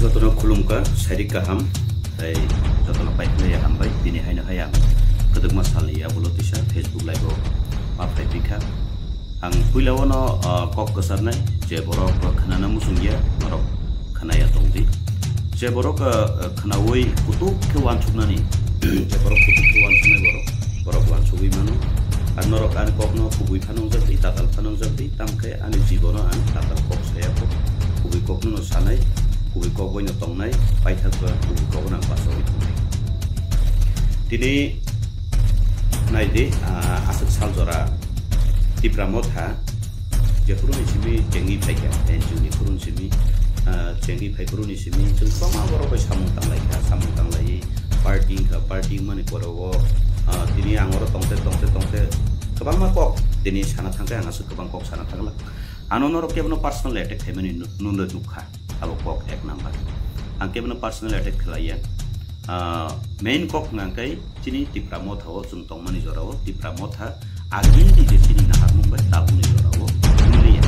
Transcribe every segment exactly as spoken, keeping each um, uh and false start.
Jotono khulumkha, sairik kaham, tei jotono paikhlai hambai, tini haino hai ang kwdwkma salni yagulo tisa Facebook live o ma phai phi kha. Ang puila o no, ah, kok kwcharnai, je borok khnana muchung ya, norok khnaya tong di. Je borok, ah, khnaui kutuk khe uansuknani, je borok kutuk khe uansuknai borok, borok uansugui mano. Ar norok ani kokno kubui phano wngjak di, tatal phano wngjak di, tamkhe ani jibono ang tatal kok saya kho. Kubui kokno no sanai, kubui kok bai no tongnai, paithak ba kubui kok no ang bachagui tongnai. Tini nai di, ah, aswk sal jora Tipra Motha, jephuru ni simi chengwi phaikha, N G O ni phuru ni simi, ah, chengwi phai phuru ni simi, chwng kwbangma borok bai samung tanglai kha, samung tanglaiwi party wngkha, party wngmani pore o, ah, tini ang oro tongte, tongte, tongte kwbangma kok tini sana thangkhe, ang aswk kwbang kok sana thangla. Ano norok kebono personal attack khaimani nu-, nunle nukha, abo kok ek number. Ang kebono personal attack khlaiya. Ah, main kok hwnkha khe chini Tipra Motha o chwng tongmani jora o Tipra Motha agini je chini naharmung bai tabukni jora o wngya.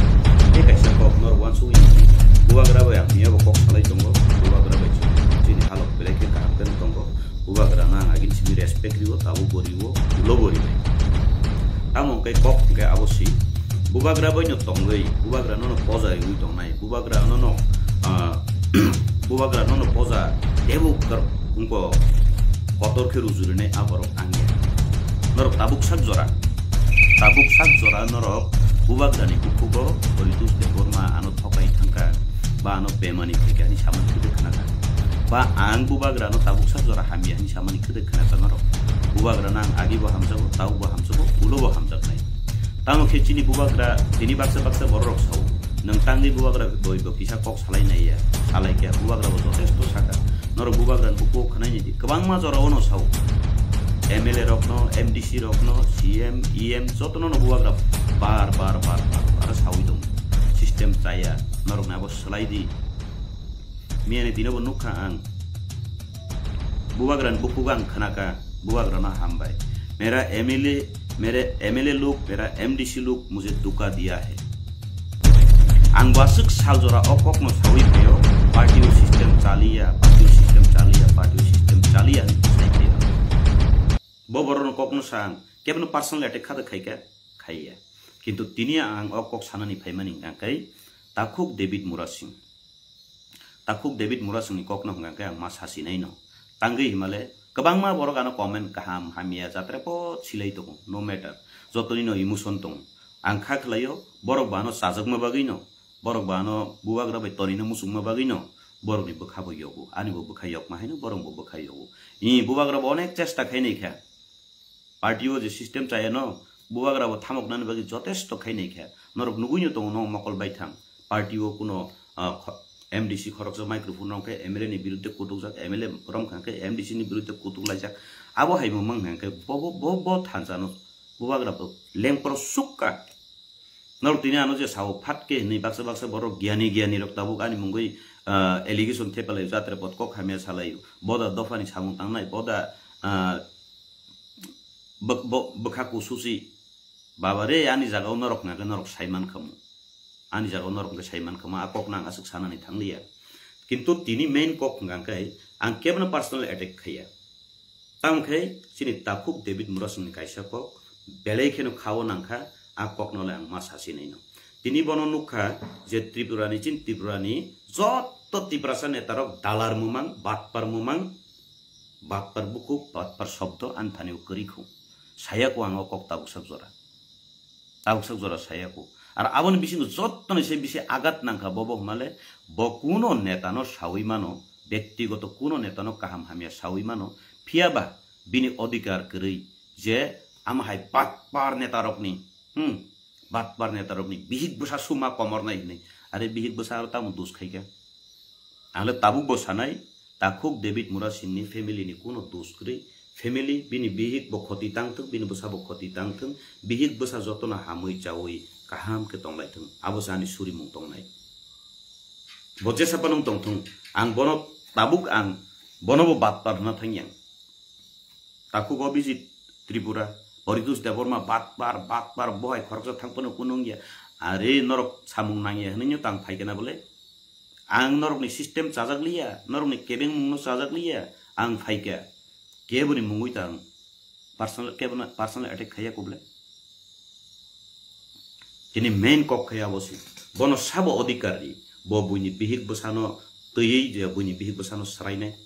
Tei kaisa kok norok uansugwi nai di. Bubagra bai ang miyabo kok salai tongo. Bubagra bai chini halok belai khe kaham khe tongo. Bubagra no ang agini simi respect rio, tabuk bo rio, ulo bo rio. Tamo hwnkhe kok hwnkhe abo si. Bubagra bai no tongwi, Bubagra no no poja riwi tongnai. Bubagra no no, ah, Bubagra no no poja tebo kar-, wngkho kotor khe rujurinai a borok ang ya. Norok tabuk sak jora. Tabuk sak jora norok Bubagrani bukhugo Horitus Debbarma ano thokai thangkha, ba ano bemani phaikha hinwi samani khwdwk khnakha. Ba ang Bubagrano tabuk sak jora hamya hinwi samani khwdwk khnakha norok. Bubagrano ang agibo hamjago, tabukbo hamjago, ulobo hamjaknai. Tamo khe chini Bubagra, chini baksa baksa bororok sao, nwng tangwi Bubagra bai bo kisa kok salai naiya, salai khe Bubagra bo jotesto sakha. Norok Bubagra ni bukhuk khwnai nai di. Kwbangma jora o no sao. M L A rok no, M D C rok no, C M, E M joto no no Bubagra bar, bar, bar, bar, bar sawi tongo. System chaya. Norok ni abo swlai di. Miya ni dino bo nukha ang. Bubagra ni bukhuk ang khwnakha. Bubagra no hambai. Mera M L A, mere M L A lok, mera M D C lok, mujhe dhuka diya hai. Ang bo aswk sal jora o kok no sawi phaio, party o system chaliya, party o system chaliya, party o system chaliya hinwi sai phaio. Bo borok no kok no sa ang, kebo no personal attack kha da khai kha, khaiya. Kintu tini ang o kok sanani phaimani hwnkha khe Takhuk David Murasing. Takhuk David Murasingni kokno hwnkha khe ang ma sasinai no. Tangwi himale kwbangma borok ano comment kaham hamya jatra pot silai tongo, no matter. Jotoni no emotion tongo. Ang kha khlaio, borok bo ano chajakma bagwi no, borok bo ano Bubagra bai tonina muchungma bagwi no, borokni bwkha bo yogo, ani bo bwkha yokma haino borok bo bwkha yogo. I Bubagra bo onek chesta khainai kha. Party o je system chaya no, Bubagra bo thamoknani bagwi jotesto khainai kha. Norok nugui no tongo, no mokol baithang. Party o kuno, ah, kho-, M D C khoroksa microphone rok khe M L A ni birudde kutukjak, M L A rom kha khe M D C ni birudde kutuk laijak. Abo hai mumang hwnkha khe bo, bo, bo, bo thansa no Bubagra bo lengpro sukka. Norok tini ano je sao phat khe hinwi baksa baksa borok giyani giyani rok tabuk ani mungwi, ah, allegation thepalaio, jatre pot kok hamya salaio. Boda dophani samung tangnai, boda, ah, bwk-, bo-, bwkha kususi. Baba re, ani jagao norok hwnkha khe norok sai man khamu. Ani jagao norok hwnkhe sai man khamu, a kok no ang aswk sanani thangliya. Kintu tini main kok hwnkha khe ang kebono personal attack khaiya. Tamo khe chini Takhuk David Murasingni kaisa kok, belai kheno khao nangkha, a kokno le ang ma sasinai no. Tini bono nukha je Tripura ni, chini Tripura ni jotto Tiprasa netarok dalar mumang, batpar mumang, batpar bukhuk, batpar shobdo ani thani o kwrwi khu. Saya kho ang o kok tabuk sak jora. Tabuk sak jora saya kho. Ar aboni bisingo jottoni se bisi agat nangkha bobo hwnmale, bo kuno netano sawi mano, bektigoto kuno netano kaham hamya sawi mano, phiyaba bini odhikar kwrwi je ama hai batpar netarokni, hmm, batpar netarokni bihik bwsa suma komornai hwnwi. Are bihik bwsa aro tamo dos khaikha? Ang le tabuk bo sanai, Takhuk David Murasingni family ni kuno dos kwrwi. Family, bini bihik bo khoti tang thung, bini bwsa bo khoti tang thung, bihik bwsa jotono hamwi chawi kaham khe tong lai thung. Abo se ani surimung tongnai. Bo jesa phano wng tong thung, ang bono tabuk ang bono bo batpar hwnna thang yang. Takhuk Abhijit Tripura, Poritos Debbarma, batpar, batpar, bo hai khoroksa thang phano kuno wng ya. Are norok samung nang ya hwnwi no tang phai khe na bole? Ang norokni system chajak liya, norokni kebengmungno chajak liya, ang phaikha. Keboni mungwi ta ang personal, kebono personal attack khaiya kobole. Chini main kok khai abo se. Bono sabo odhikar di. Bo buini bihik bwsano twiwi je buini bihik bwsano swrainai.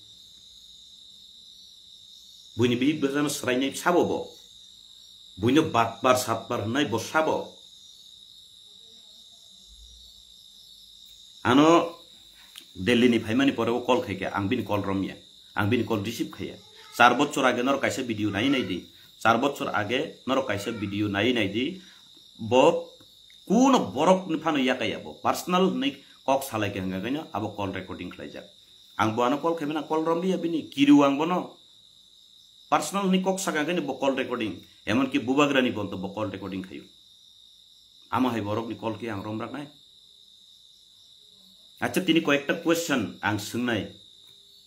Buini bihik bwsano swrainai sabo bo. Buino batpar satpar hwnai bo sabo. Ano Delhi ni phaimani pore o call khaikha, ang bini call romya, ang bini call receive khaiya. Char bochor age norok kaisa video nai nai di, char bochor age norok kaisa video nai nai di, bo kuno borok ni phano yakaya bo, personal hwnwi kok salai kha hwnka kaino abo call recording khlaijak. Ang bo ano call khaimani call romliya bini, kiriw ang bono. Personal ni kok saka khe bo call recording, emon ki bubagra ni bonto bo call recording khayo. Amo hai borok ni call ki ang romrak nai. Acha tini koyekta question ang swngnai,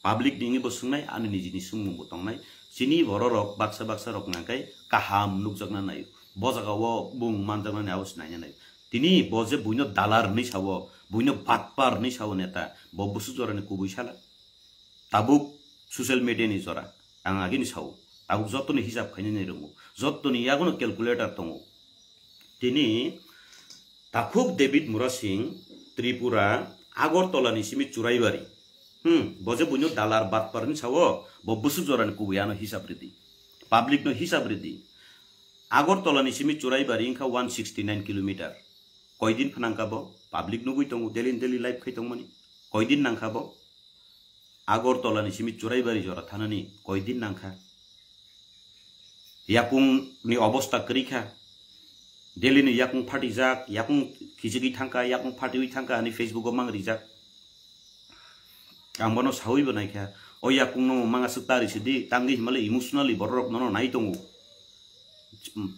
public ni bo swngnai, ani niji ni swngmung bo tongnai. Chini borok rok baksa baksa rok nangkai kaham nukjakna nayo. Bo jaga o bung manjaknani abo se naina nayo. Tini bo je buino dalar hinwi sao, buino batpar hinwi sao neta, bo bwswk jora ni kubui sala. Tabuk social media ni jora, ang agini sao, tabuk jotoni hisab khainani rongo, jotoni yagono calculator tongo. Tini takhuk David Murasing, Tripura, Agartala ni simi Churaibari. Hmm, bo je buino dalar batpar ni sao, bo bwswk jora ni kubui ano hisab ridi. Public no hisab ridi. Agartala ni simi Churaibari wngkha one sixty nine kilometer. Koidin phanangkha bo, public nugui tongo, daily daily live khai tongmani. Koidin nangkha bo? Agartala ni simi Churaibari jora thanani koidin nangkha. Yakung ni obosta kwrwi kha. Delhi ni yakung phatijak, yakung khichigwi thangkha, yakung phatiwi thangkha, ani Facebook o mang rijak. Ang bono sawi bo naikha. O yakung no manga swk tari sidi, tangwi himale emotionally borok nono nai tongo.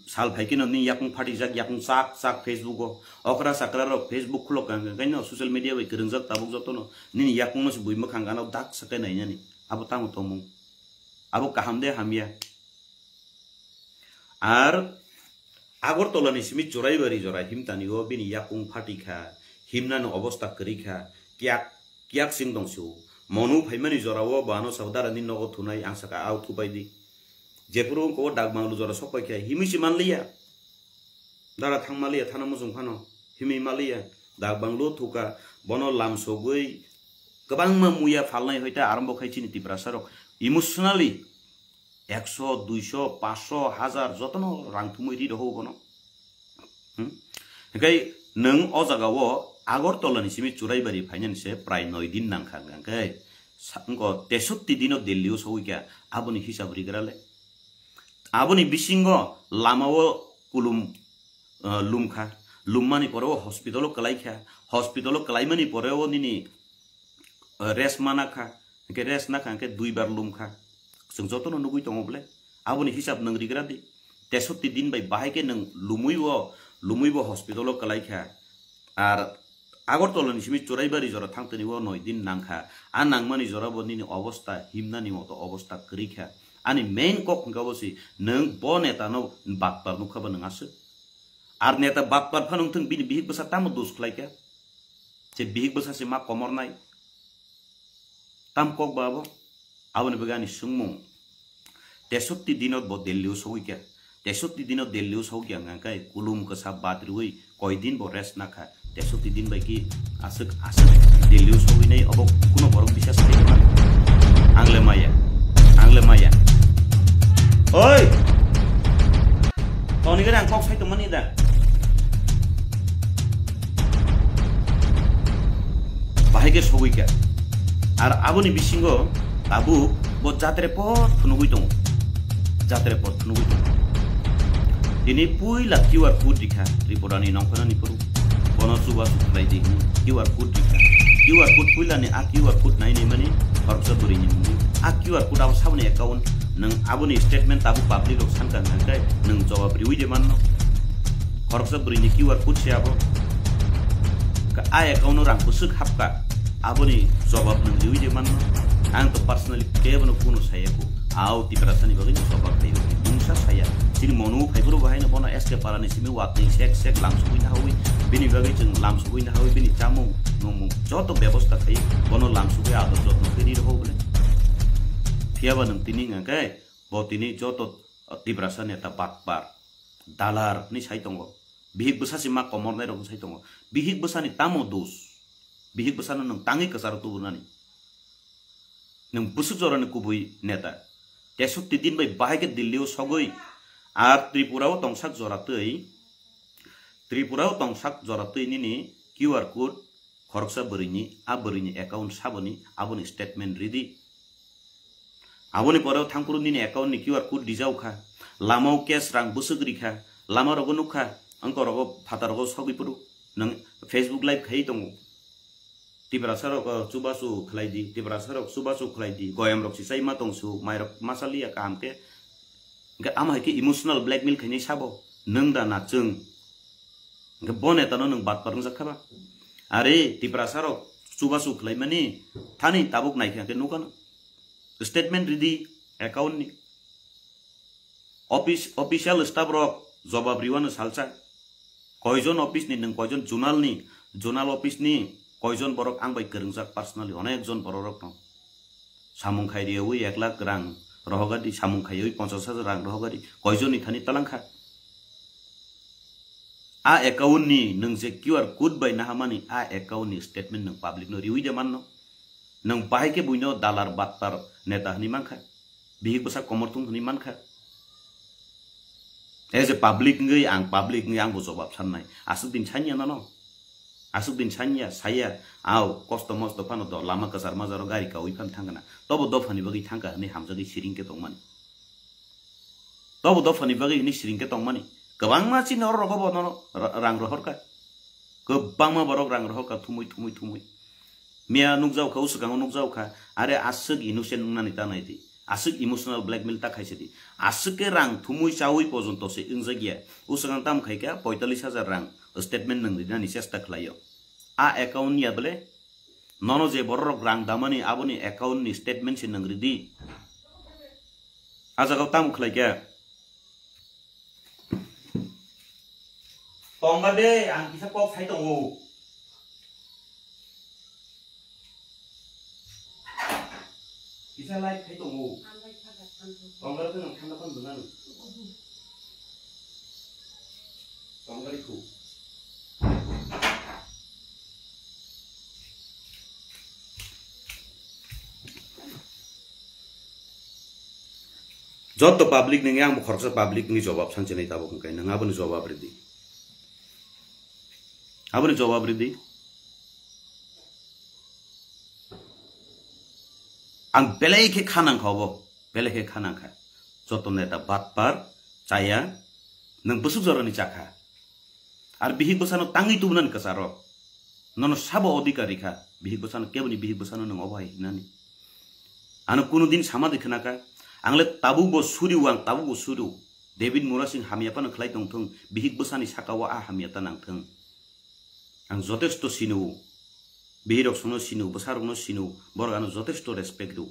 Sal phai khe no nini yakung phatijak, yakung chak chak Facebook o. Okra chakra rok Facebook khulok kang kang kaino social media bai kwrwngjak tabuk jotono. Nini yakung no se bui mwkhang gana dak sakai nainani. Abo tamo tongmung. Abo kaham de hamya. Ar Agartala ni simi Churaibari jora himtani o bini yakung phatikha, himnani obosta kwrwi kha, kiyak kiyak sing tong sio. Monu phaimani jora o bo ano sabo dara ni nogo thunai ang saka ao thupai di. Jephuru wngkha o dak banglu jora sok pai khe himwi se manliya. Dara thang maliya thana muchung phano himwi maliya. Dak banglu thuka bono lam sogwi kwbangma muya phalnai hoita arambo khai chini Tiprasa rok emotionally ekso, duiso, paanso, hajar jotono rang thumwi ri rohor bono. Hmm? Hinkhe nwng o jaga o Agartala ni simi Churaibari phainani se prai noi din nangkha hwnkhe sa-, wngkha tesotti dino Delhi o sogwi kha, aboni hisab rigra le. Aboni bisingo lama o kulum, eh, lumkha, lummani pore o hospital o kwlaikha, hospital o kwlaimani pore o nini, eh, rest mana kha, hinkhe rest nakha hinkhe duibar lumkha. Chwng jotono nugui tongo bole. Aboni hisab nwng rigra di. Tesotti din bai bahai khe nwng lumui bo, lumui bo hospital o kwlaikha. Ar Agartala ni simi Churaibari jora thangtani o noi din nangkha. A nangmani jora bo nini obosta himnani moto obosta kwrwi kha. Ani main kok hwnkha bo se nwng bo neta no batpar nukha ba nwng aswk. Ar neta batpar phano wngthung bini bihik bwsa tamo dos khlaikha. Je bihik bwsa se ma komornai. Tam kok ba abo? Aboni bagwi ani swngmung. Tesotti dinot bo Delhi o sogwi kha. Tesotti dinot Delhi o sogwi kha hwnkha khe kulum kwsa bat rwui koi din bo rest nakha. Tesotti din bai ki aswk aswk Delhi o sogwi nai obo kuno borok bisas khai tongma. Ang le maya. Ang le maya. Oi! Toni gare ang kok sai tongmani da. Bahai khe sogwi kha. Ar aboni bisingo tabuk bo jatre por phunugwi tongo. Jatre por phunugwi tongo. Tini puila Q R code rikha Tripura ni nongkhornani phuru. Bono chubachu khlai di hwnwi Q R code rikha. Q R code puila ni a Q R code nai nai mani khoroksa bwrwi ni mungwi. A Q R code abo saboni account nwng aboni statement tabuk public rok sankha hwnkhe nwng jawab riwi de manno. Khoroksa bwrwini Q R code se abo. Ka-, a account-o rang bwswk hapkha, aboni jobab nwng riwi de manno. Ang to personally kebono kuno saya kho. Ao Tiprasani bagwi no jobab khaio. Mungsa saya. Chini mono phaiphuru bo haino bono S K Parani simi watwi sek sek lam sugwi nahawi. Bini bagwi chwng lam sugwi nahawi, bini chamung. nwng joto bebosta khai bono lamsugwi ador jotno khe ri rw bole. Phiya ba nwng tini hwnkha khe bo tini joto, uh, Tiprasa neta batpar, dalar hinwi sai tongo. Bihik bwsa se ma komornai rok sai tongo. Bihik bwsani tamo dos? Bihik bwsano nwng tangwi kwcharo tubunani. Nwng bwswk jorani kubui neta. Tesukti din bai bahai khe Delhi o sogwi. Ar Tripura o tongsak jora twi, Tripura o tongsak jora twi nini Q R code khoroksa bwrwini, a bwrwini account saboni, aboni statement ridi. Aboni pore o thangphuru nini account ni Q R code rijak kha. Lama o cash rang bwswk rikha. Lama rogo nukha. Wngkha rogo phatar rogo sogwi phuru. Nwng Facebook live khai tongo. Tiprasa rok, uh, chubachu khlai di, Tiprasa rok chubachu khlai di, goyam rok si chai ma tong su, mai rok ma chaliya kaham khe. Hwnkhe ama hai khe emotional blackmail khainai sabo, nwng da na chwng. Hwnkhe bo neta no nwng batpar wngjak kha ba? Are Tiprasa rok chubachu khlai mani thani tabuk nai kha khe nukha no. Statement ridi account ni. Office, official staff rok jobab riwano salsa. Koijon office ni, nwng koijon zonal ni, zonal office ni koijon borok ang bai kwrwngjak personally, onek jon borok rok no. Samung khai riyawi ek lakh rang rohogadi, samung khaiwi ponchas hajar rang rohogadi, koijon ni thani talangkha. A account ni nwng je Q R code bai nahamani, a account ni statement nwng public no riwi de manno. Nwng bahai khe buino dalar battar neta hwnwi mankha. Bihik bwsa komorthung hwnwi mankha. As a public wngwi, ang public wngwi ang bo jobab sannai. Aswk din sanya nano. Aswk din sanya, saya, au, kosto mosto phano do, lama kwchar majaro gari kaui phan thangkana. Tobo dophani bagwi thangka hwnwi hamjagwi siring khe tongmani. Tobo dophani bagwi hwnwi siring khe tongmani. Kwbangma chini oro rogo bo nono ra-, rang rohorkha. Kwbangma borok rang rohorkha thumui, thumui, thumui. Miya nukjao kha, uswkango nukjao kha. Are aswk innocent wngnani ta nai di. Aswk emotional blackmail ta khaisa di. Aswk khe rang thumui chaui pojonto se wngjak ya. Uswkang tam khai kha poitallis hajar rang statement nwng rinani chesta khlaio. A account ya bole? Nono je bororok rang damani aboni account ni statement se nwng ridi. A jaga o tamo khlai khe? Tongba de, ang kisa kok sai tongo. Kisa light khai tongo. Tongba de nang thanda pan dona. Tongba de khu. Joto public nungya ang bo khoroksa public ni jobab sanchini tabuk hwnkhe nung aboni jobab ridi. Aboni jobab ridi. Ang belai khe khanang kha obo, belai khe khanang kha. Joto neta batpar, chaya, nung bwswk jorani chakha. Ar bihik bwsano tangwi tubunani kwcharo. Nono sabo odhikar rikha, bihik bwsano keboni bihik bwsano nung obo hai hinani. Ano kunu din sama de khwnaka, ang le tabuk bo suriu, ang tabuk bo suriu. David Murasing hamya phano khlai tongthung, bihik bwsani saka o a hamya ta nangthung. Ang jotesto sino, bihirok sono sino, bwsarokno sino, borok ano jotesto respect rw.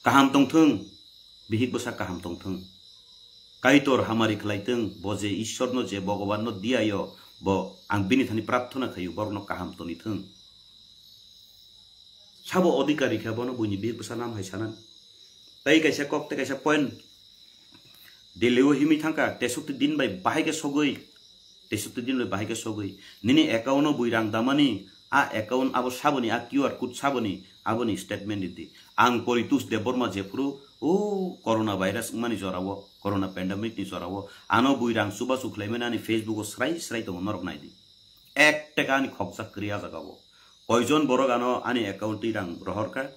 Kaham tongthung, bihik bwsa kaham tongthung. Kaitor hamari khlaithung, bo je Ishwarno je Bhagwanno diyayo, bo ang bini thani prarthona khaio, borokno kaham tonithung. Sabo odhikar rikha bono buini bihik bwsa nam hai sanan. Tei kaisa kok tei kaisa point. Delhi o himwi thangkha, tesukti din bai bahai khe sogwi, tesukti din bai bahai khe sogwi. Nini account o bui rang damani, a account abo saboni, a Q R code saboni, aboni statement ridi. Ang Poritos Debbarma jephuru, o corona virus wngmani jorao, corona pandemic ni jorao, ano bui rang chubachu khlaimani ani Facebook o srai srai tongo norok naidi. Ek teka ani khokjak kwrwi a jaga o. Koijon borok ano ani account twi rang rohorkha,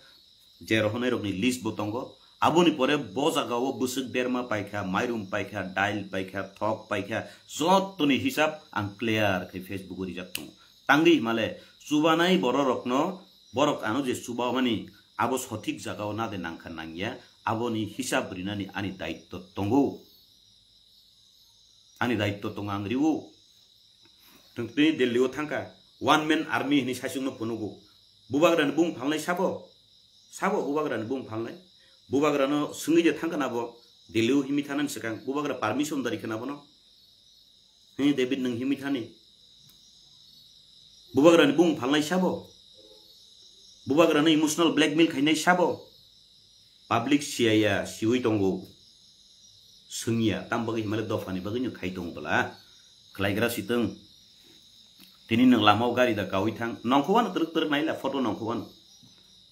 je rohornai rokni list bo tongo. Aboni pore bo jaga o bwswk derma paikha, mairum paikha, dail paikha, thok paikha, jottoni hisab ang clear khe Facebook o rijak tongo. Tangwi himale chubanai bororokno, borok ano je chubamani abo sothik jaga o nade nangkha nangya, aboni hisab rinani ani daitto tongo. Ani daitto tongo ang riwo. Tongtwi Delhi o thangkha, one man army hinwi saichungno phunugo. Bubagrani bung phalnai sabo? Sabo bubagrani bung phalnai? Bubagrano swngwi de thangkha nabo, Delhi o himwi thanani swkang bubagra permission da rikha nabono? He David, nwng himwi thani? Bubagrani bung phalnai sabo? Bubagrani emotional blackmail khainai sabo? Public siyaya siwi tongo. Swngya, tam bagwi himale dophani bagwino khai tongo bwla. Khlaigra sitwng. Tini nwng lamao gari da kawi thang. Nongkhowano twrwk twrwk naila photo nongkhowano.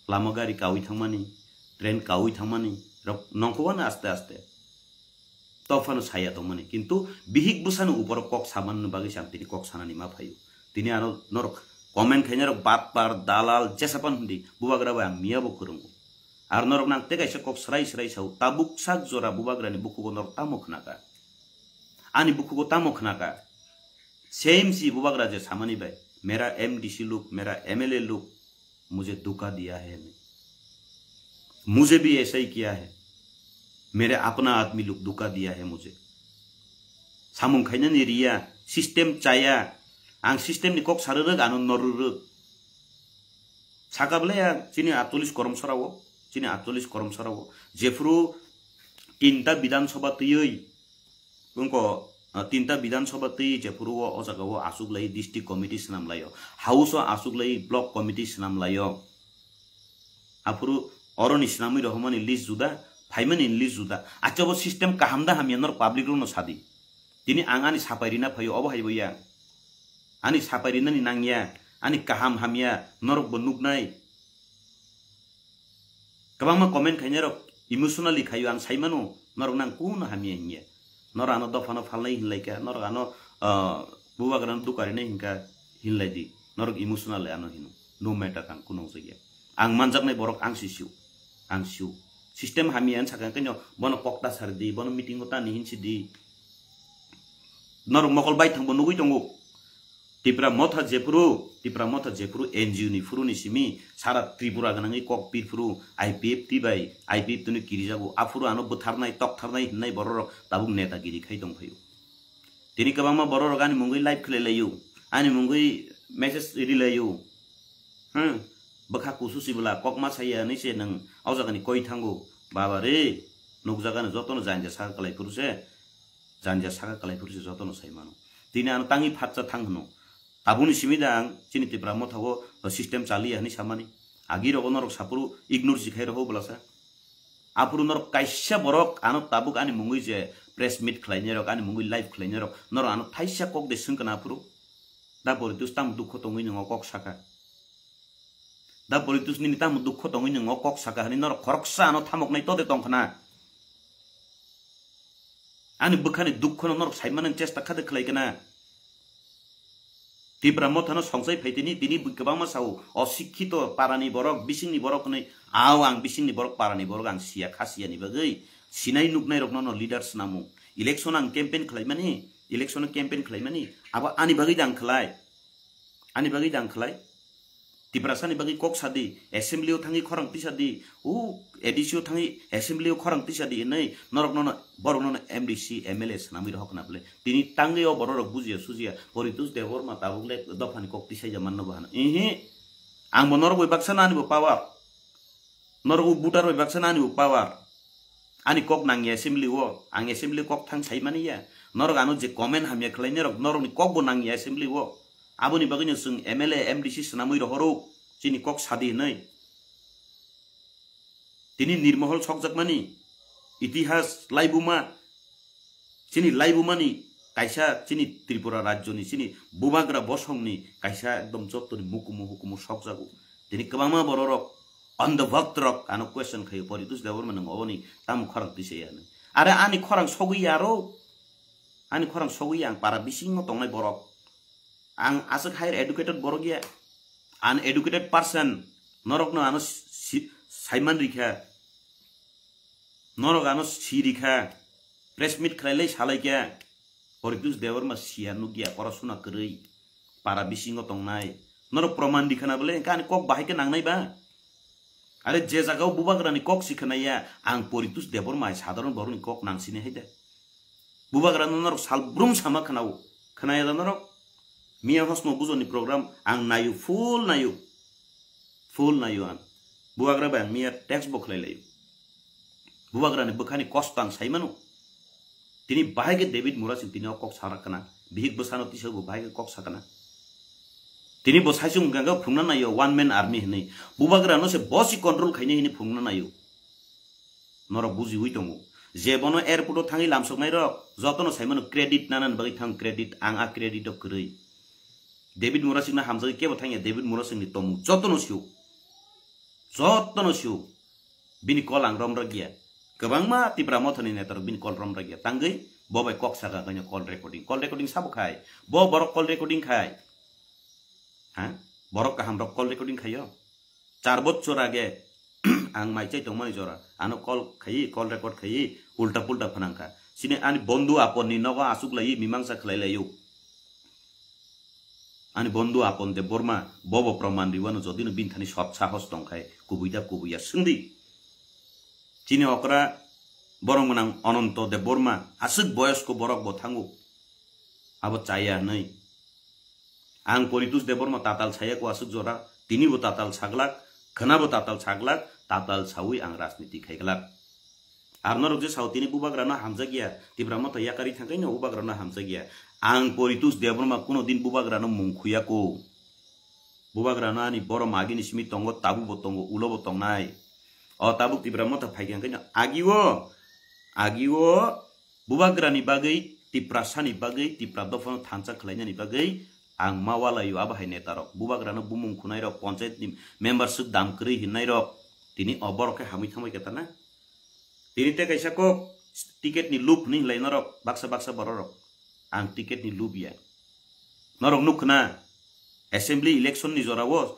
Lama gari kawi thangmani, train kawi thangmani, rok nongkhowano aste aste. Tophano saya tongmani. Kintu bihik bwsano uporo kok samanni bagwi se ang tini kok sanani ma phaio. Tini ano norok comment khainai rok batpar, dalal, jesapan hindi, bubagra bai ang miya bo kwrwngo. Ar norok nang tei kaisa kok srai srai sao, tabuk sak jora bubagrani bukhugo norok tamo khnaka? Ani bukhugo tamo khnaka? Same si bubagra je samani bai, mera M D C luk, mera M L A luk, mujhe dhuka diya hai hame. Mujhe bhi aisa hi kiya hai. Mere apna admi luk dhuka diya hai mujhe. Samung khainani riya, system chaya. Ang system ni kok sarwrwk, ano norwrwk. Saka bwlai ya, chini atolish korom sarao, chini atolish korom sarao. Jephuru tinta Bidhan Sabha twiwi, wngko, ah, tinta Bidhan Sabha twi jephuru o, o jaga o aswk lai district committee swnam laio. House o aswk lai block committee swnam laio. Aphuru oroni swnamwi rohormani list juda, phaimani list juda. Acha bo system kaham da hamya norok public rokno sadi. Tini ang ani sapai rina phaio, obo hai bo ya. Ani sapai rinani nangya, ani kaham hamya, norok bo nuknai. Kwbangma comment khainai rok emotionally khaio, ang saimano, norok nang kuno hamya hinya. Norok ano dophano phalnai hinlaika, norok ano, ah, bubagrano dukarinai hinka hinlai di. Norok emotionally ano hino. No matter, ang kuno wngjakya. Ang manjaknai borok ang si sio. Ang sio. System hamya hin sakha khe no, bono kokta sar di, bono meeting o tani hin si di. Norok mokol bai thangbo nugwi tongo. Tipra Motha jephuru, Tipra Motha jephuru N G O ni phuru ni simi sara Tripura gwnangwi kok pirphuru I P F T bai, I P F T no kirijago, aphuru ano bwtharnai, toktharnai hinnai bororok tabuk netagiri khai tongphaio. Tini kwbangma bororok ani mungwi live khlai laio, ani mungwi message ri laio. Hmm, bwkha kusu sibwla kokma saya hinwi se nwng o jagani koi thango. Baba re, nukjagani jotono janja saka kwlai phuru se. Janja saka kwlai phuru se jotono sai mano. Tini ano tangwi phatsa thang hwno. Tabukni simi da ang chini Tipra Motha o system chaliya hinwi samani. Agi rogo norok saphuru ignore si khai rogo bwlasa. Aphuru norok kaisa borok ano tabuk ani mungwi je press meet khlainai rok, ani mungwi live khlainai rok, norok ano thaisa kok de swngkana aphuru. Da Boritus tamo dukho tongwi nwngo kok saka. Da Boritus nini tamo dukho tongwi nwngo kok saka hinwi norok khoroksa ano thamoknai tode tongkhana. Ani bwkhani dukhono norok saimani chesta khade khlai kana. Tipra Mothano songchai phai tini, tini bui kwbangma sao, osikkito parani borok, bisingni borok hwnwi, ao ang bisingni borok, parani borok ang siya, kha siyani bagwi, sinai nuknai rokno no leader swnamo. Election ang campaign khlaimani, election campaign khlaimani, abo ani bagwi da ang khlai. Ani bagwi da ang khlai. Tiprasani bagwi kok sadi, assembly o thangwi khorang tisa di, o A D C o thangwi assembly o khorang tisa di hinwi norok nono, borok nono M D C, M L A swnamwi rohor khna bwle. Tini tangwi o borok rok bujiya sujiya, Poritus Debbarma tabuk le dophani kok tisaija manno bo hano. Ihi, ang bo norok bai baksa no ani bo power. Norok bo voter bai baksa no ani bo power. Ani kok nangya assembly o, ang assembly kok thang sai mani ya. Norok ano je comment hamya khlai norok, norokni kok bo nangya assembly o. Aboni bagwino chwng M L A, M D C swnamwi rohoro, chini kok sadi hinwi. Tini nirmohol sokjakmani, itihas laibuma, chini laibumani kaisa chini Tripura rajyoni, chini bubagra bosongni kaisa ekdom jottoni mukumu hukumu sokjago. Tini kwbangma bororok, on the vote rok ano question khaio, Poritus Debbarma nwng oboni tamo khorang tisa ya hinwi. Are ani khorang sogwi ya aro, ani khorang sogwi ya, ang para bisingo tongnai borok. Ang aswk higher educated borok ya, uneducated person, norokno ano si-, saiman rikha, norok ano si rikha, press meet khlailai salaikha, Poritus Debbarma siya nukya, porosuna kwrwi, para bisingo tongnai, norok proman rikhana bole, hwnkhe ani kok bahai khe nangnai ba? Are je jagao bubagrani kok si khwnaya, ang Poritus Debbarma hai sadharon borokni kok nang sini hai de. Bubagrano norok salbrum sama khwnao. Khwnaya da norok? Miya hosno bujoni program ang nayo, full nayo. Full nayo ang. Bubagra bai ang miya text bo khlai layo. Bubagrani bwkhani kosto ang sai mano. Tini bahai khe David Murasing tini o kok sarak kana. Bihik bwsano tisa bo bahai khe kok sakana. Tini bo saichung hwnkha khe phungna naio one man army hinwi. Bubagrano se bo si control khainai hinwi phungna naio. Norok bujiwi tongo. Je bono airport o thangwi lamsoknai rok jotono saimano credit nanani bagwi thang credit, ang a credit o kwrwi. David Murasingno hamjagwi kebo thangya, David Murasingni tomung jotono sio. Jotono sio. Bini call ang romrok ya. Kwbangma Tipra Mothani netarok bini call romrok ya. Tangwi bo bai kok saka kanya call recording. Call recording sabo khai. Bo borok call recording khai. Ha? Borok kaham rok call recording khayo. Char bochor age ang mai chai tongmani jora. Ano call khayi, call record khayi, ulta pulta phanangkha. Sini ani bondhu aponni nogo asuk layi mimangsa khlai layo. Ani bondhu Apon Debbarma bobo proman riwano jodino bini thani sot sahos tongkhai kubui da kubui ya swngdi. Chini okra borok mwnang Ononto Debbarma aswk boyosko borok bo thango. Abo chaya hwnwi. Ang Poritus Debbarma tatal saya ko aswk jora, tini bo tatal saglak, khwna bo tatal saglak, tatal sawi ang rajniti khaiglak. Ar norok je sao tini bubagrano hamjakya, Tipra Motha yakarwi thangkhaino bubagrano hamjakya. Ang Poritus Debbarma kuno din bubagrano mung khuyako. Bubagrano ani borom agini simi tongo, tabu bo tongo, ulo bo tongnai. O tabuk Tipra Motha phaikha hwnkhe no agio, agio bubagrani bagwi, Tiprasani bagwi, Tipra dophano thansa khlainani bagwi ang ma walaio abo hai netarok. Bubagrano bumung khunairok, ponchayatni member swk dam kwrwi hinnairok tini o borok khe hamwi thangbai khe tana. Tini tei kaisa kok ticket ni loop hinwi hinlai norok baksa baksa bororok. Ang ticket ni loop ya. Norok nukkha na assembly election ni jora o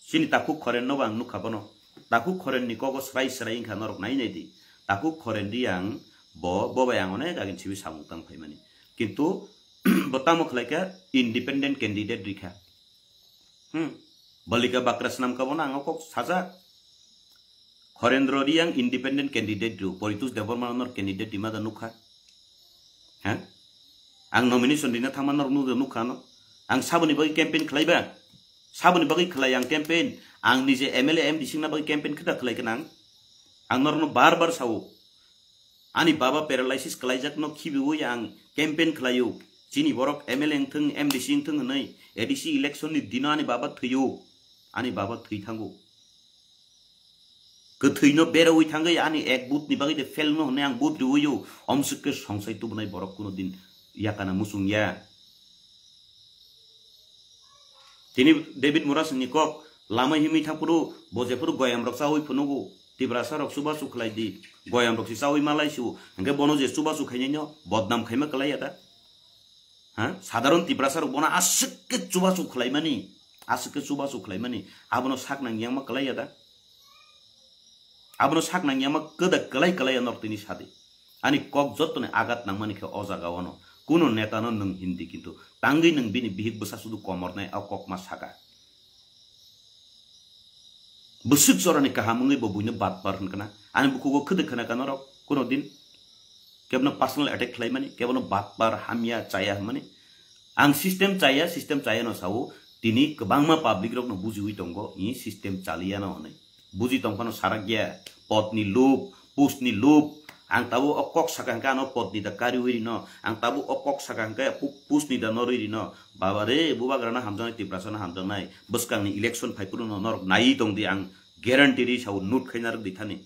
chini takhuk khoren no bo ang nukha bono. Takhuk khoren ni kogo srai srai wngkha norok nai nai di. Takhuk khoren di ang bo, bo bai ang onek agin sibi samung tang phaimani. Kintu bo tamo khlai kha independent candidate rikha. Hmm. Balika bakra swnam ka bono ang o kok sajak. Horendro Riang independent candidate ru, Poritus Debbarma nor candidate di mada nukha. Ha? Ang nomination dina thangma nor nukha no. Ang saboni bagwi campaign khlaiba. Saboni bagwi khlai ang campaign. Ang nije M L A M D singna bagwi campaign khita khlai kanang. Ang norno bar bar sao. Ani baba paralysis khlaijakno khibiwi ang campaign khlaio. Chini borok M L A wngthung, M D C wngthung hwnwi A D C election ni dino ani baba thwio. Ani baba thwi thango. Kwthwino berawi thangwi ani ek vote ni bagwi de fail no hwnwi ang vote riwio. Omswk khe songsai tubunai borok kuno din yakana muchung ya. Tini David Murasingni kok lama himwi thangphuru bo jephuru goyamrok chawi phunugo, Tiprasarok chubachu khlai di, goyamrok se chawi malai su, hwnkhe bono je chubachu khainaino bodnam khaima kwlai ya da? Ha? Sadharon Tiprasarok bono aswk khe chubachu khlaimani, aswk khe chubachu khlaimani, abono sak nang yangma kwlai ya da? Abono sak nang yangma kwda kwlai kwlai ya norok tini sadi. Ani kok jottoni agat nangmani khe o jaga ono. Kuno neta no nwng hindi kintu tangwi nwng bini bihik bwsa sudu komornai o kok ma saka. Bwswk jorani kaham wngwi bo buino batpar hwnkha na. Ani bukhugo khwdwk khna ka norok kuno din. Kebono personal attack khlaimani, kebono batpar hamya chaya hwnmani. Ang system chaya, system chaya no sao. Tini kwbangma public rok no bujiwi tongo, i system chaliya no hwnwi. Buji tong phano sarak ya, podni loop, postni loop. Ang tabuk o kok saka hwnkhe ano podni da kariwi rino. Ang tabuk o kok saka hwnkhe pu-, postni da norwi rino. Baba re, bubagrano hamjaknai, Tiprasano hamjaknai. Bwskangni election phaiphuru no norok naiwi tong di, ang guarantee ri sao, note khaina rwk di thani.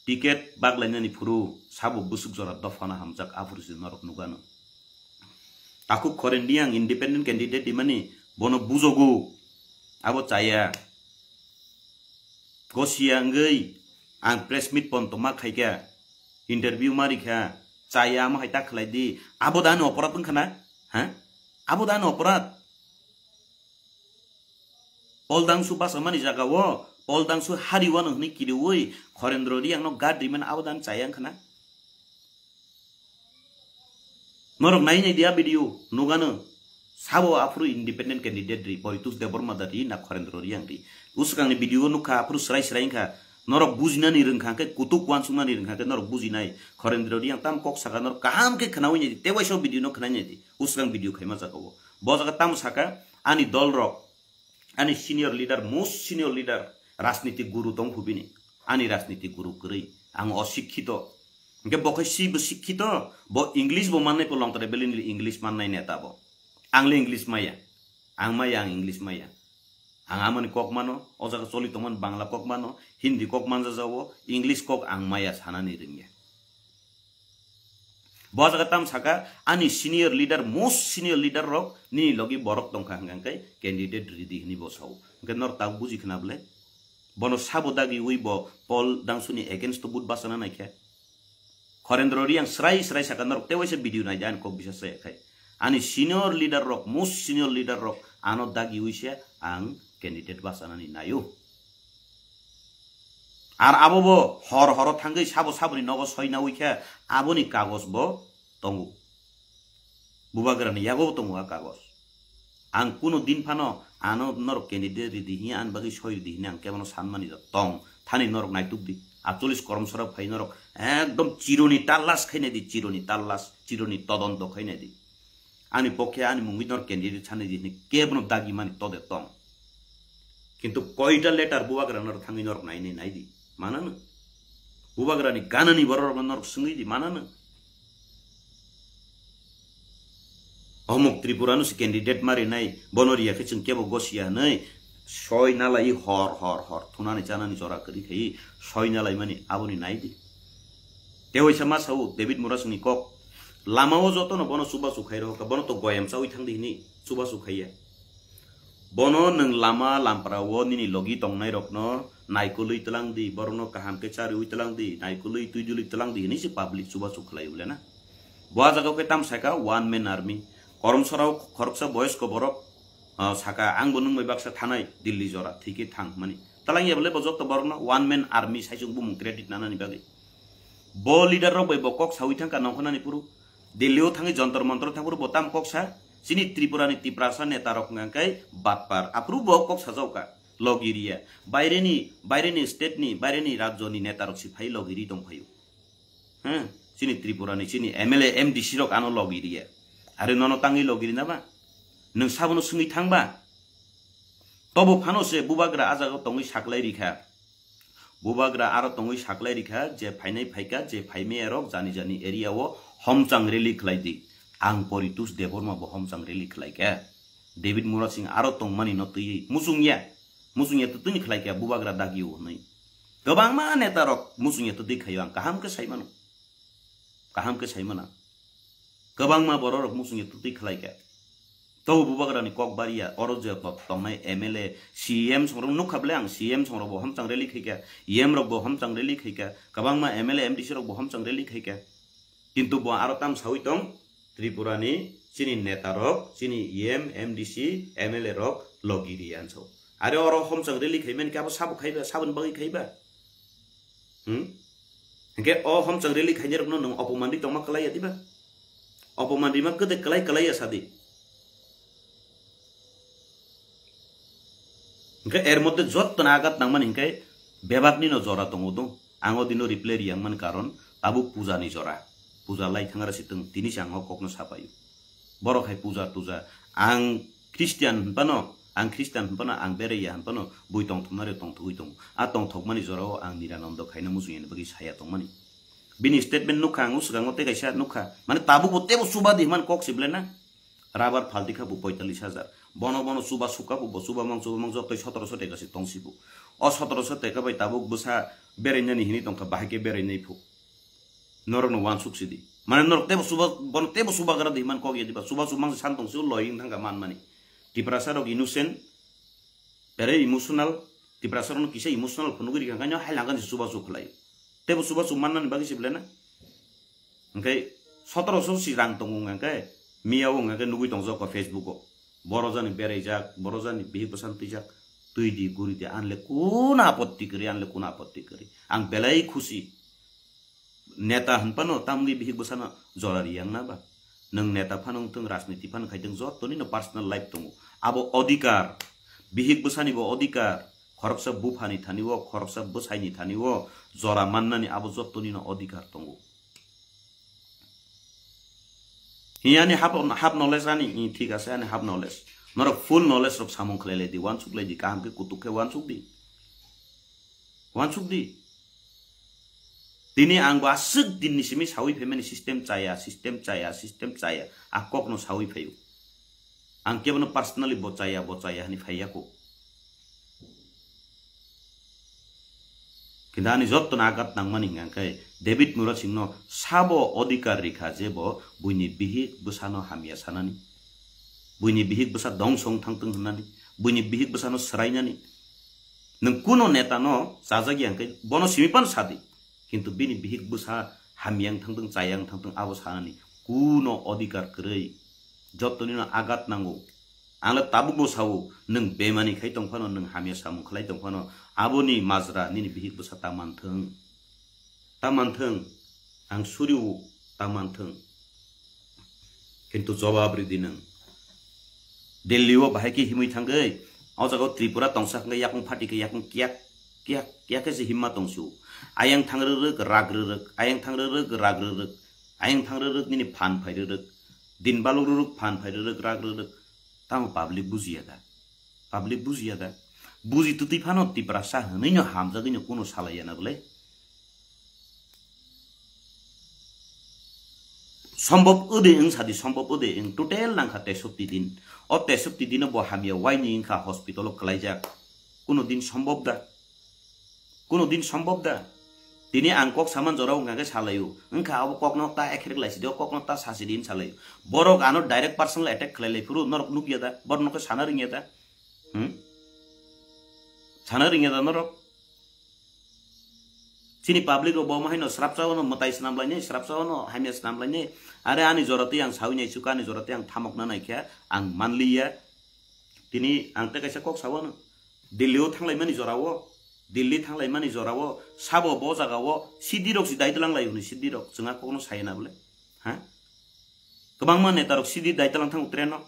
Ticket baglainani phuru sabo bwswk jora dophano hamjak, aphuru se norok nukgano. Takhuk Khoren Reang independent candidate rimani bono bujogo, abo chaya. Gosiya wngwi ang press meet ponto ma khaikha, interview ma rikha, chaya amo hai ta khlai di, abo da ani oporad wngkha na? Ha? Abo da ani oporad? Poldangsu basa mani jaga o, Poldangsu hari wano hwnwi kiriwi Khorendro Reang no guard rimani abo da ani chaya wngkha na? Norok nai nai dia video nugano. Sabo aphuru independent candidate ri, Poritus Debbarma da ri na Khorendro Reang ri. Usukangni video o nukha aphuru srai srai wngkha. Norok bujinani rwngkha khe, kutuk wansuknani rwngkha khe norok bujinai. Khorendro Reang tam kok saka norok kaham khe khnaui nai di, tei waisa video no khnai nai di. Usukang video khaima jaga o. Bo jaga tamo saka ani dol rok. Ani senior leader, most senior leader, rajniti guru tong phubini. Ani rajniti guru kwrwi. Ang osikkito. Hingke bo khe si bo sikkito, bo English bo mannai po longtare belini English mannai neta bo. Ang le English maya. Ang maya, ang English maya. Ang amoni kok mano, o jaga choli tongmani Bangla kok mano, Hindi kok manjajago, English kok ang maya sanani rwngya. Bo jaga tam saka, ani senior leader, most senior leader rok nini logi borok tongkha hwnkha hwnkhe candidate ridi hwnwi bo sao. Hwnkhe norok tabuk buji khna bwle? Bono sabo dagiwi bo Paul Dangsuni against o vote bachana naikha. Khorendro Riang srai srai saka norok tewaisa video naidi ani kok bisa saya khai. Ani senior leader rok, most senior leader rok ano dagiwi se ang candidate bachanani naio. Ar abo bo hor horo thangwi sabo saboni nogo soina wi khe aboni kagos bo tongo. Bubagrani yago tongo a kagos. Ang kuno din phano ano norok candidate ridi hiya ani bagwi soi ridi hini ang kebono sanmani tong. Thani norok naituk di. Atcholis koromsora phai norok ekdom chironi talas khainai di, chironi talas, chironi todonto khainai di. Ani pokhe ani mungwi norok candidate sanai di hini kebono dagi mani tode tong. Kintu koita letter bubagra norok thangwi norok nainai naidi. Manano? Bubagrani ganani borok norok swngwi di manano? Omuk Tripura no se candidate mari nai, bono riya khe chwng kebo gosiya hwnwi soi nalai hor hor hor thunani chanani jora kwrwi khai soi nalai mani aboni nai di. Tewaisa ma sao David Murasingni kok, lama o joto no bono chubachu khai rohorkha, bono to goyam chawi thang di hini chubachu khaiya. Bono nwng lama lampra o nini logi tongnai rokno naikolwi tlang di, borokno kaham khe chariwi tlang di, naikolwi twi dulwi tlang di hini se public chubachu khlai ule na. Bo a jaga khe tam saka one man army. Koromsora o khoroksa boyosko borok, ah, saka ang bo nwng bai baksa thanai Delhi jora thike thang mani. Talang ya bole bo joto borokno one man army sai chwng bumung credit nanani bagwi. Bo leader rok bai bo kok sawi thangkha nongkhornani phuru. Delhi o thangwi Jantar Mantar thang phuru bo tam kok sa. Chini Tripura ni Tiprasa neta rok hwnkha khe batpar. Aphuru bo kok sajao kha. Logiriya. Baire ni, baire ni state ni, baire ni rajyo ni neta rok si phai logiri tong phaio. He, chini Tripura ni, chini M L A, M D C rok ano logi riya. Are nono tangwi logi rina ba? Nwng sabono swngwi thang ba? Tobo phano se bubagra a jaga tongwi saklai rikha. Bubagra aro tongwi saklai rikha je phainai phaikha, je phaimaya rok jani jani area o homchang rally khlai di. Ang Poritus Debbarma bo homchang rally khlai kha. David Murasing aro tongmani no twiwi muchungya. Muchungya twtwini khlai kha bubagra dagi o hwnwi. Kwbangma neta rok muchungya twtwi khaio ang kaham khe sai mano. Kaham khe sai mano. Kwbangma borok rok muchungya twtwi khlai kha. Tobo bubagrani kok bariya oro je to-, tongnai M L A, C M songrok nukha ble ang C M songrok bo homchang rally khai kha, E M rok bo homchang rally khai kha, kwbangma M L A, M D C rok bo homchang rally khai kha. Kintu bo aro tam sawi tong, Tripura ni chini neta rok, chini E M, M D C, M L A rok logi ri anso. Are oro homchang rally khaimani khe abo sabo khaiba, saboni bagwi khaiba. Hmm? Hingke o homchang rally khainai rokno nwng opoman ri tongma kwlai ya diba? Opoman rima kwdek kwlai kwlai ya sadi. Hingke er moddhe jottoni agat nangmani hingke bebakni no jora tongo do. Ang o dino reply riyang mani karon tabuk puja ni jora. Puja lai thangra sitwng tini se ang o kokno sapaio. Borok hai puja tuja. Ang Christian hinphano, ang Christian hinphano, ang beraiya hinphano, bui tongthoknari tongthogwi tongo. A tongthokmani jorao ang Nirananda khaina muchung yani bagwi saya tongmani. Bini statement nukha ang o swkango tei kaisa nukha. Mane tabukbo teibo chuba di hwnmani kok se belai na. Rabar phalti kha bo poitallis hajar. Bono bono chuba sukha bo, bo chuba mang chuba mang jotoi sotoroso teka se tong si bo. O sotoroso teka bai tabuk bwsa berainani hini tongkha, bahai khe berainai phu. Norokno wansuk sidi. Mane norok teibo chuba, bono teibo chubagra di hwnmani kok ya diba. Chuba chumang se san tong si o loi wng thangkha manmani. Tiprasa rok innocent, very emotional. Tiprasa rokno kisa emotional phunugwi rikha, hwnkhai no hai langani chuba chu khlai. Teibo chuba chu mannani bagwi se belai na. Hingke sotoroso si rang tongo hingke miya o hingke nugwi tongjak o Facebook o. Boro jani beraijak, boro jani bihik bwsan twijak, twi di guri di, anle kuna apotti kwrwi, anle kuna apotti kwrwi. Ang belai khusi. Neta hinphano tamni bihik bwsano jora riyang na ba? Nwng neta phano wngthung, rajniti phano khaithung, jottoni no personal life tongo. Abo odhikar, bihik bwsani bo odhikar, khoroksa buphani thani o, khoroksa bwsaini thani o jora mannani abo jottoni no odhikar tongo. Hi ani half, half knowledge ani, i, thik ase, ani half knowledge. Norok full knowledge rok samung khlai lai di, wansuk lai di, kaham khe kutuk khe wansuk di. Wansuk di. Tini ang bo aswk din ni simi sawi phaimani system chaya, system chaya, system chaya. A kokno sawi phaio. Ang kebono personally bo chaya, bo chaya hani phaiya ko. Kintu ani jotto no agat nangmani hingka khe David Murasing no sabo odhikar rikha je bo buini bihik bwsano hamya sanani, buini bihik bwsa dongsong thangtwng hwnani, buini bihik bwsano swrainani. Nwng kuno neta no chajak ya hingke bono simi phano sadi, kintu bini bihik bwsa hamya wng thangtwng, chaya wng thangtwng abo sanani kuno odhikar kwrwi. Jotto nino agat nango. Ang le tabuk bo sao, nwng bemani khai tong phano, nwng hamya samung khlai tong phano, aboni majra nini bihik bwsa ta manthwng. Ta manthwng, ang suriwo ta manthwng. Kintu jobab ridi nwng. Delhi o bahai khe himwi thangwi, o jaga o Tripura tongsa hwnkhe yakung phati khe yakung kiyak, kiyak, kiyak khe se himma tongsu. Ayang thang rwrwk, rak rwrwk, ayang thang rwrwk, rak rwrwk, ayang thang rwrwk nini phan phai rwrwk, din baluk rwrwk, phan phai rwrwk, rak rwrwk. Tamo public bujiya da? Public bujiya da? Buji twtwi phano Tiprasa hwnwi no hamjagwi no kuno salaiya na bwle? Sombhob ode wng sadi, sombhob ode wng, total nangkha tesopti din. O tesopti dino bo hamya waini wngkha hospital o kwlaijak. Kuno din sombhob da? Kuno din sombhob da? Tini ang kok saman jorao wngkha khe salaio. Wngkha abo kokno ta ekhrek laisidi, o kokno ta sasidi hin salaio. Borok ano direct personal attack khlai lai phuru norok nukya da? Borok nokhe sana rwngya da? Hmm? Sana rwngya da norok? Chini public rok bo haino srapsa no mwtai swnam lainai, srapsa no hamya swnam lainai. Are ani jora twi ang sawi nai chuka, ani jora twi ang thamok na naikha, ang manliya. Tini ang tei kaisa kok sawano. Delhi o thanglaimani jorao, Delhi thanglaimani jorao, sabo bo jagao, sidirok si daitwlang lai hwnwi sidirok, chwngha kokno saya na bole? Ha? Kwbangma netarok sidi daitwlang thango train o.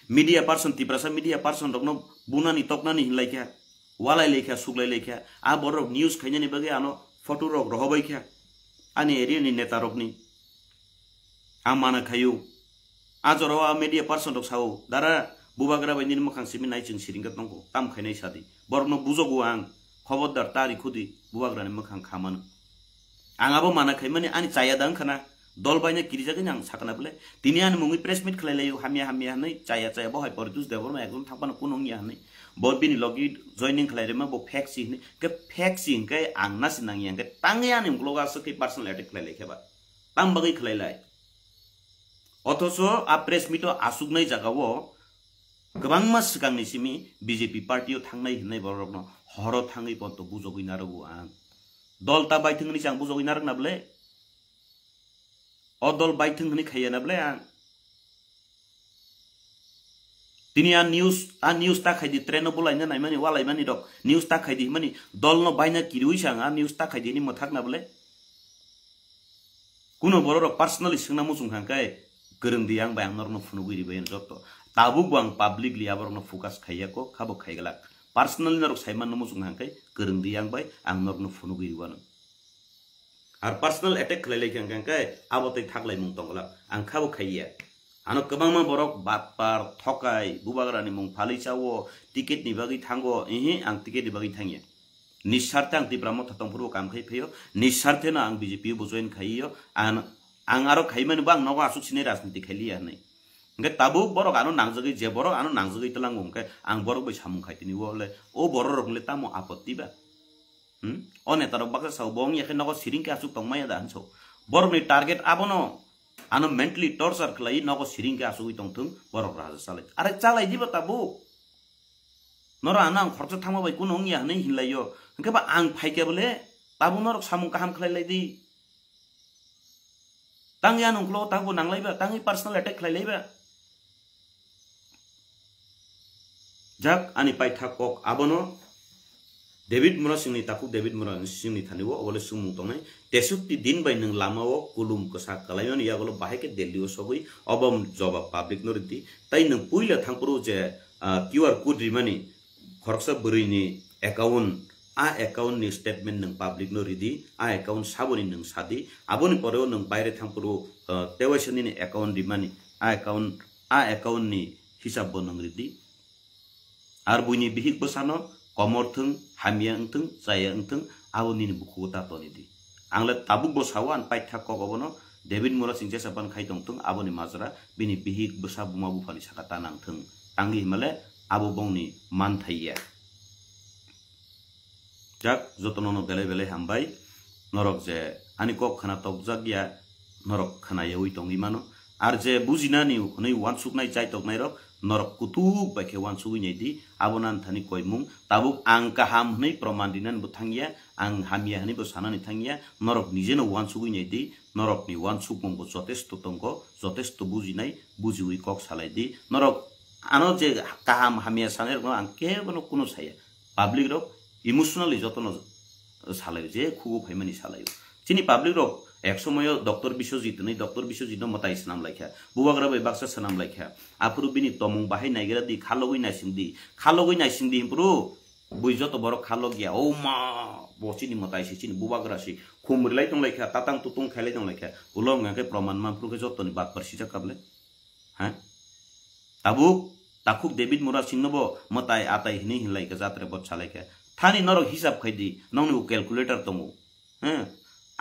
Media person, Tiprasa media person rokno bunani toknani hinlaikha, walai laikha, suklai laikha. A borok news khainani bagwi ano photo rok rohobaikha. Ani area ni neta rokni. A mana khayu. A jorao a media person rok sao, "Dara, bubagra bai nini mwkhang simi nai chwng siring khe tongkho, tam khainai sadi." Borokno bujogo ang, khobordar ta rikhudi, bubagrani mwkhang kha mano. Ang abo mana khaimani ani chaya da wngkhana, dol baina kirijagwi ang sakna bole. Tini ani mungwi press meet khlai laio, hamya hamya hwnwi, chaya chaya bo hai Poritus Debbarma ekdom thangphano kuno wngya hwnwi. Bo bini logi joining khlai rima bo fake si hwnwi, khe fake si hwnkhe ang nasi nangya hwnkhe tangwi ani uklogo aswk khe personal attack khlai lai khe ba. Tam bagwi khlai lai. Othocho a press meet o aswknai jagao kwbangma swkangni simi B J P party o thangnai hwnwi borokno horo thangwi ponto bujogwi narwgo ang. Dol ta baithwng hwnwi se ang bujogwi narwkna bwle? O dol baithwng hwnwi khaiya na bwle ang? Tini a news, a news ta khaidi, train o bulaina naimani, walaimani rok news ta khaidi himani, dol no baina kiriwi se ang a news ta khaidi hini mwthakna bwle? Kuno borok rok personally swngna muchung kha khe, kwrwng di, ang bai ang norokno phunugwi ribai jotto. Tabuk bo ang publicly aborokno focus khaiya ko, khabo khaiglak. Personally norok saimanno muchung kha khe, kwrwng di, ang bai ang norokno phunugwi riwano. Ar personal attack khlai lai khe ang khe abo tei thaklaimung tongglak, ang khabo khaiya. Ano kwbangma borok batpar, thokai, bubagrani mung phalwi chao, ticket ni bagwi thango, ihi ang ticket ni bagwi thangya. Nisarte ang Tipra Motha tongphuru kam khai phaio, nisarte no ang B J P bo join khaio, ang, ang aro khaimani bo ang nogo aswk sinai rajniti khailiya hinwi. Hwnkhe tabuk borok ano nangjagwi, je borok ano nangjagwi twlango hwnkhe ang borok bai samung khai tini o le, o borok rok le tamo apotti ba? Hmm? O neta rok baksa sao bo wngya khe nogo siring khe aswk tongmaya da hinso. Borok ni target abono, ano mentally torture khlai nogo siring khe aswkwi tongthung, borok raja chalai. Are chalai diba tabuk? Norok ano ang khoroksa thangma bai kuno wngya hinwi hinlaio. Hwnkhe ba ang phaikhe bole tabuk norok samung kaham khlai lai di. Tangya nungklo tabuk nanglaiba, tangwi personal attack khlai laiba. Jak ani paithak kok abono David Murasingni takhuk David Murasingni thani o obole sumung tongnai. Tesukti din bai nwng lama o kulum kwsa kalaimani yagulo bahai khe Delhi o sogwi obo jobab public no ridi. Tai nwng puila thangphuru je, ah, Q R code rimani khoroksa bwrwini account, a account ni statement nwng public no ridi, a account saboni nwng sadi, aboni pore o nwng baire thangphuru, ah, tewaisa nini account rimani, a account, a account ni hisab bo nwng ridi. Ar buini bihik bwsano komor thwng, hamya wngthwng, chaya wngthwng, abo nini bukhugo ta toni di. Ang le tabuk bo sao, ani paithak kok obono, David Murasing jesa ban khai tongthung, aboni majra bini bihik bwsa buma buphani saka ta nangthung. Tangwi himale abo bongni manthai ya. Jak, jotono no belai belai hambai. Norok je ani kok khna tokjak ya, norok khna yawi tongwi mano. Ar je bujinani hwnwi uansuknai chai toknairok, norok kutuk bai khe uansugwi nai di, abo nan thani koimung. Tabuk ang kaham hwnwi proman rinani bo thangya, ang hamya hwnwi bo sanani thangya, norok nijeno uansugwi nai di, norokni uansukmung bo jotesto tongo, jotesto bujinai, bujiwi kok salai di. Norok ano je kaham hamya sanairokno ang kebono kuno saya. Public rok emotionally jotono salaio, je khugo phaimani salaio. Chini public rok ek somoyo Doctor Biswajit hwnwi, Doctor Biswajit no mwtai swnam laikha, bubagra bai baksa swnam laikha, aphuru bini tomung bahai naigra di, khalogwi naising di, khalogwi naising di, himpuru bui joto borok khalok ya, o ma, bo chini mwtai si, chini bubagra si, khumri lai tong laikha, tatang tutung khailai tong laikha, ulo wngkha khe proman manphuru khe jotoni batpar sijak kable. Ha? Tabuk, takhuk David Murasing no bo mwtai atai hwnwi hinlai kha, jatre bot salai kha. Thani norok hisab khai di, nongni bo calculator tongo. Ha?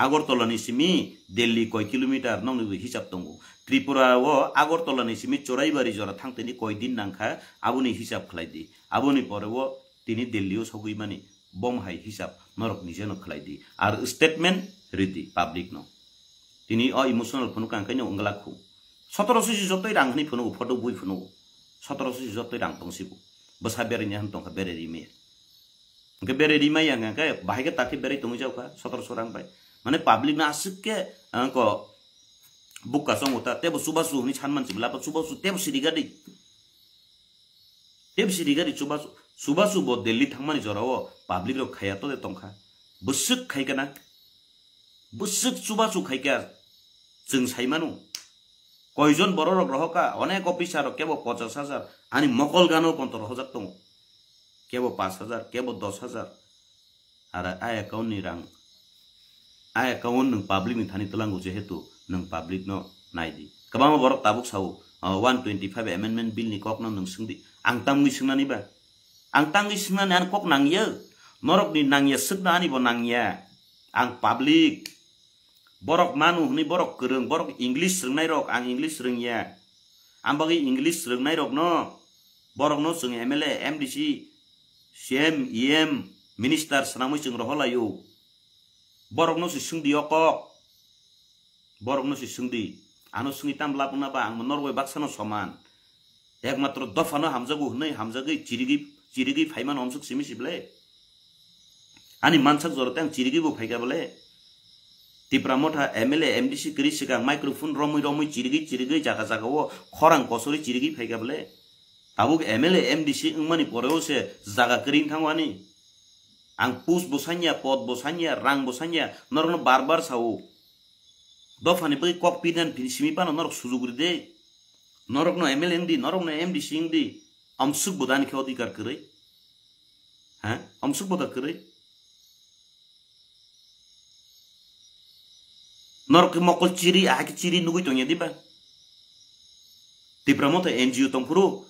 Agartala ni simi Delhi koi kilometer nongni bo hisab tongo. Tripura o Agartala ni simi Choraibari jora thangtini koi din nangkha, aboni hisab khlai di. Aboni pore o tini Delhi o sogwi mani, bom hai hisab norok nijeno khlai di. Ar statement ridi public no. Tini o emotional phunuk ang kaino wngla khu. Sotoroso si jotoi rang hwnwi phunugo, photo bui phunugo. Sotoroso si jotoi rang tong sibo. Bwsa berai ni han tongkha, berai ri maya. Hwnkhe berai ri maya hwnkhe bahai khe takhe berai tongwi jaukha, sotoroso rang bai. Mane public no aswk khe, ah, ko bukka chongo ta, tebo chubachu hwnwi sanman sibla, chubachu tebo sirigadi. Tebo sirigadi chubachu, chubachu bo Delhi thangmani jorao public rok khaya to de tongkha. Bwswk khai kana? Bwswk chubachu khaikha chwng saimano. Koijon bororok rohokha, onek officer rok kebo pochas hajar, ani mokol gano ponto rohojak tongo. Kebo pas hajar, kebo dos hajar. Ara a account ni rang, a account nwng public ni thani twlango, jehetu nwng public no nai di. Kwbangma borok tabuk sao, ah, one twenty five amendment bill ni kok no nwng swng di. Ang tamwi swngnani ba? Ang tangwi swngnani ani kok nangya. Norok ni nangya swkna ani bo nangya. Ang public. Borok manu hwnwi borok kwrwng, borok English rwngnai rok, ang English rwngya. Ang bagwi English rwngnai rokno, borokno chwng M L A, M D C, C M, E M, minister swnamwi chwng rohorlaio. Borokno se swngdi o kok. Borokno se swngdi. Ano swngwi tam lab wngna ba, ang norok bai baksano soman. Ekmatro dophano hamjago hwnwi hamjagwi chirigwi, chirigwi phaimano omsuk simi sible. Ani mansak jora tei ang chirigwi bo phaikha bole. Tipra Motha M L A, M D C kwrwi swkang microphone romwi romwi chirigwi chirigwi jaga jaga o khorang kosorwi chirigwi phaikha bole. Tabuk M L A, M D C wngmani poreo se jaga kwrwi wngthango ani. Ang post bo sanya, pod bo sanya, rang bo sanya, norokno bar bar sao. Dophani bagwi kok pinan phi simi phano norok sujuk ride. Norokno M L A wngdi, norokno M D C wngdi. Amsuk bodani khe odhikar kwrwi. Ha? Amsuk boda kwrwi. Norok khe mokol chiri, aha khe chiri nugwi tongya diba? Tipra Motha N G O tongphuru,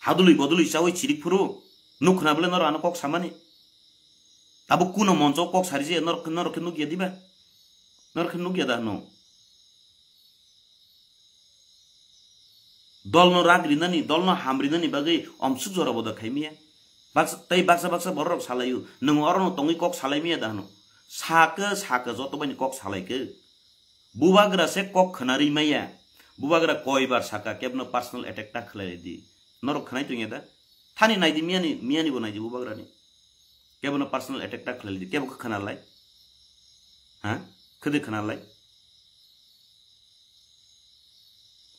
hadului bodului chawi chirik phuru, nuk khna bole norok ano kok samani. Abo kuno moncho kok sari je norok, norok khe nukya diba? Norok khe nukya da hwno? Dolno rag rinani, dolno ham rinani bagwi omsuk jora boda khaimiya. Baksa, tei baksa baksa bororok salaio, nwng orono tongwi kok salaimiya da hwno? Sakhe, sakhe joto baini kok salaikhe. Bubagra se kok khna ri maya. Bubagra koibar saka kebno personal attack ta khlai di. Norok khnai tongya da? Thani naidi miyani, miyani bo naidi bubagrani. Kebono personal attack ta khlai di, kebo khe khna lai? Ha? Khede khna lai?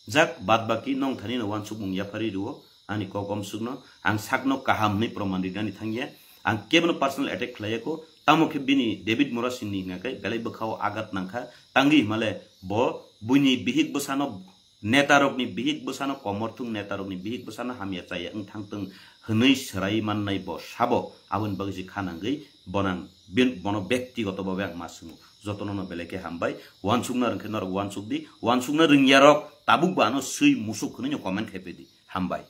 Jak, bad baki nong thani no wansukmung yaphari rwo, ani kok omsukno, ang sakno kaham hwnwi proman rinani thangya, ang kebono personal attack khlaiya kho, tamo khe bini David Murasing ni hwnga khe belai bwkhao agat nangkha, tangwi himale bo buini bihik bwsano, netarokni bihik bwsano, komorthung netarokni bihik bwsano hamya chaya wng thangtwng hwnwi swrai mannai bo sabo, aboni bagwi se kha nangwi bonang, bin-, bono bektigoto babe ang ma swngo. Jotono no belai khe hambai. Wansukna rwngkhe norok wansuk di. Wansukna rwngya rok tabuk bo ano swi musuk hwnwi no comment khai pedi. Hambai.